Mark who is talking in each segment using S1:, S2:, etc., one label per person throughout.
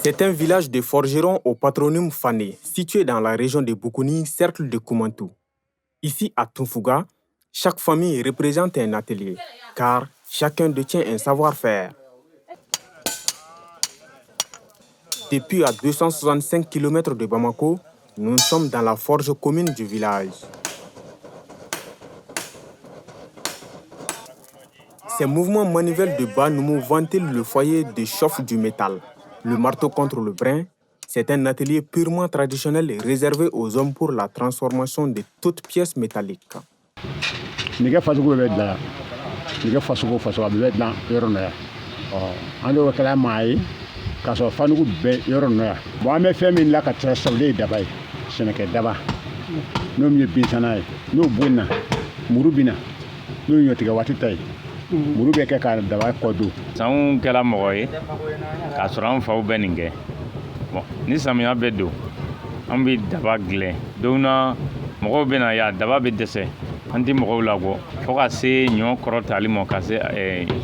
S1: C'est un village de forgerons au patronyme Fané, situé dans la région de Bougouni, cercle de Koumantou. Ici, à Tounfouga, chaque famille représente un atelier, car chacun détient un savoir-faire. Depuis à 265 km de Bamako, nous sommes dans la forge commune du village. Ces mouvements manuels de bas Noumou ventilent le foyer de chauffe du métal. Le marteau contre le brin, c'est un atelier purement traditionnel réservé aux hommes pour la transformation de toutes pièces métalliques.
S2: Nɛgɛ fasugu bɛ dilan, nɛgɛ fasugu o fasugu a bɛɛ bɛ dilan yɔrɔ nɔ yan. Ɔ, an dɔw kɛra maa ye k'a sɔrɔ fanugu bɛ yɔrɔ nɔ yan. Bon, an bɛ fɛn min la ka caya sisan, o de ye daba ye, sɛnɛkɛ daba, n'o min ye binsana ye, n'o bonna, muru bɛ na, n'o ye ɲɔtigɛ waati ta ye, muru bɛ kɛ ka daba kɔ don.
S3: Sanw kɛra mɔgɔ ye k'a sɔrɔ an faw bɛ nin kɛ. Bon, ni samiya bɛ don, an bɛ daba dilan. Don na mɔgɔw bɛ na yan, daba bɛ dɛsɛ, an tɛ mɔgɔw labɔ fo ka se ɲɔ kɔrɔ tali ma, ka se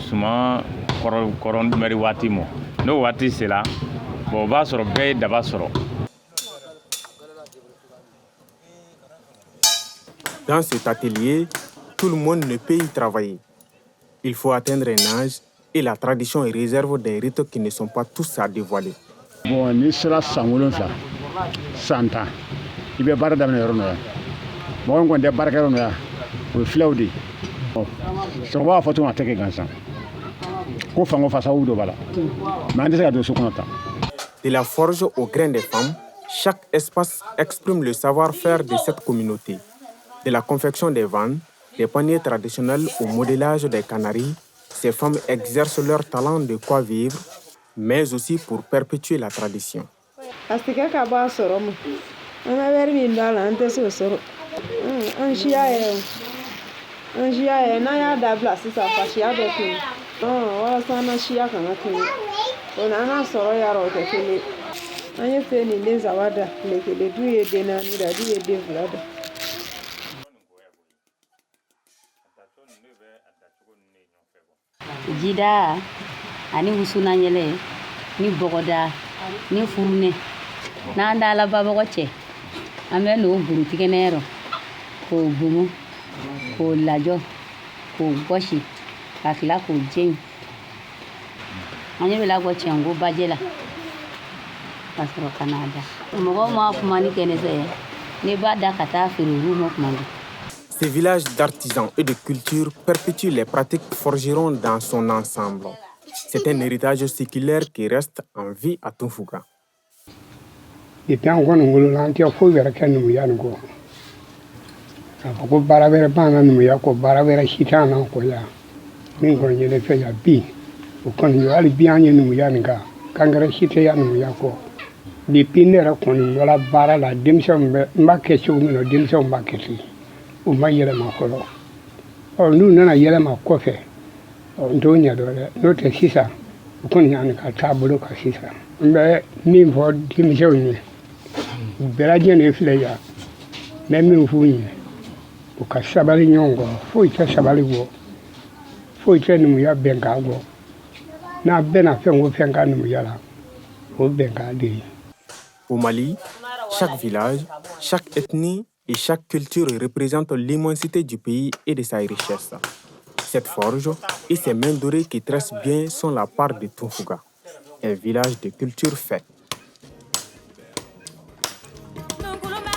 S3: suman kɔrɔ kɔrɔmɛri waati ma. N'o waati sera, bon, o b'a sɔrɔ bɛɛ ye daba sɔrɔ.
S1: Dans cet atelier, tout le monde ne peut y travailler. Il faut atteindre un âge et la tradition réserve des rites qui ne sont pas tous à dévoiler.
S2: Bon, n'i sera san 7, san 10, i bɛ baara daminɛ yɔrɔ nɔ yan. Mɔgɔ min kɔni tɛ baara kɛ yɔrɔ nɔ yan, o ye filaw de ye. Ɔ, cɛkɔrɔba b'a fɔ cogo min, a tɛ kɛ gansan ko fanko fasaw dɔ b'a la, mais an tɛ se ka don so kɔnɔ tan.
S1: De la forge au grain des femmes, chaque espace exprime le savoir-faire de cette communauté. De la confection des vannes, des paniers traditionnels au modelage des canaris, ces femmes exercent leur talent de quoi vivre, mais aussi pour perpétuer la tradition.
S4: A tigɛ ka bɔ a sɔrɔ ma, an bɛ wɛri min don a la, an tɛ se o sɔrɔ. An siya yɛrɛ o, an siya yɛrɛ, n'an y'a dabila sisan, fasiya bɛ tunu walasa an na siya kana tunu. O n'an ka sɔrɔ yarɔ o tɛ kelen. An ye sen nin den saba da tile kelen, du ye den naani da, du ye den fila da.
S5: Jida ani wusunanyɛlɛ ni bɔgɔda ni furunɛ, n'an dala babɔgɔ cɛ, an bɛ n'o burutigɛnɛ rɔ k'o gomo, k'o lajɔ, k'o gɔsi, ka tila k'o jeni. An ɲɛ bɛ labɔ cɛnko bajɛ la ka sɔrɔ ka n'a da. Mɔgɔw ma kuma ni kɛnɛ sɛ, n'i b'a da ka taa feere, olu ma kuma dɔn.
S1: Ces villages d'artisans et de culture perpétuent les pratiques forgerons dans son ensemble. C'est un héritage séculaire qui reste en vie à Tounfouga.
S6: Depuis an kɔni wolola, an tɛ foyi wɛrɛ kɛ numuya nin kɔ. K'a fɔ ko baara wɛrɛ b'an na numuya kɔ, baara wɛrɛ si t'an na kɔ yan. Min kɔni ye ne fɛ yan bi, o kɔni ye hali bi an ye numuya nin kan, kankɛrɛ si tɛ yan numuya kɔ. Depuis ne yɛrɛ kɔni bɔra baara la, denmisɛnw bɛ n b'a kɛ cogo min na, denmisɛnw b'a kɛ ten. U ma yɛlɛma fɔlɔ. Ɔ, n'u nana yɛlɛma kɔfɛ, ɔ, n t'o ɲɛdɔn dɛ. N'o tɛ sisan, o kɔni y'an ka taabolo kan sisan. N bɛ min fɔ denmisɛnw ye, u bɛɛ lajɛlen filɛ yan, n bɛ min f'u ye, u ka sabali ɲɔgɔn kɔrɔ. Foyi tɛ sabali bɔ, foyi tɛ numuya bɛnkan bɔ. N'a bɛnna fɛn o fɛn ka numuya la, o bɛnkan de ye.
S1: Au Mali, chaque village, chaque ethnie et chaque culture représente l'immensité du pays et de sa richesse. Cette forge et ses mains dorées qui tressent bien sont la part de Tounfouga, un village de culture fait.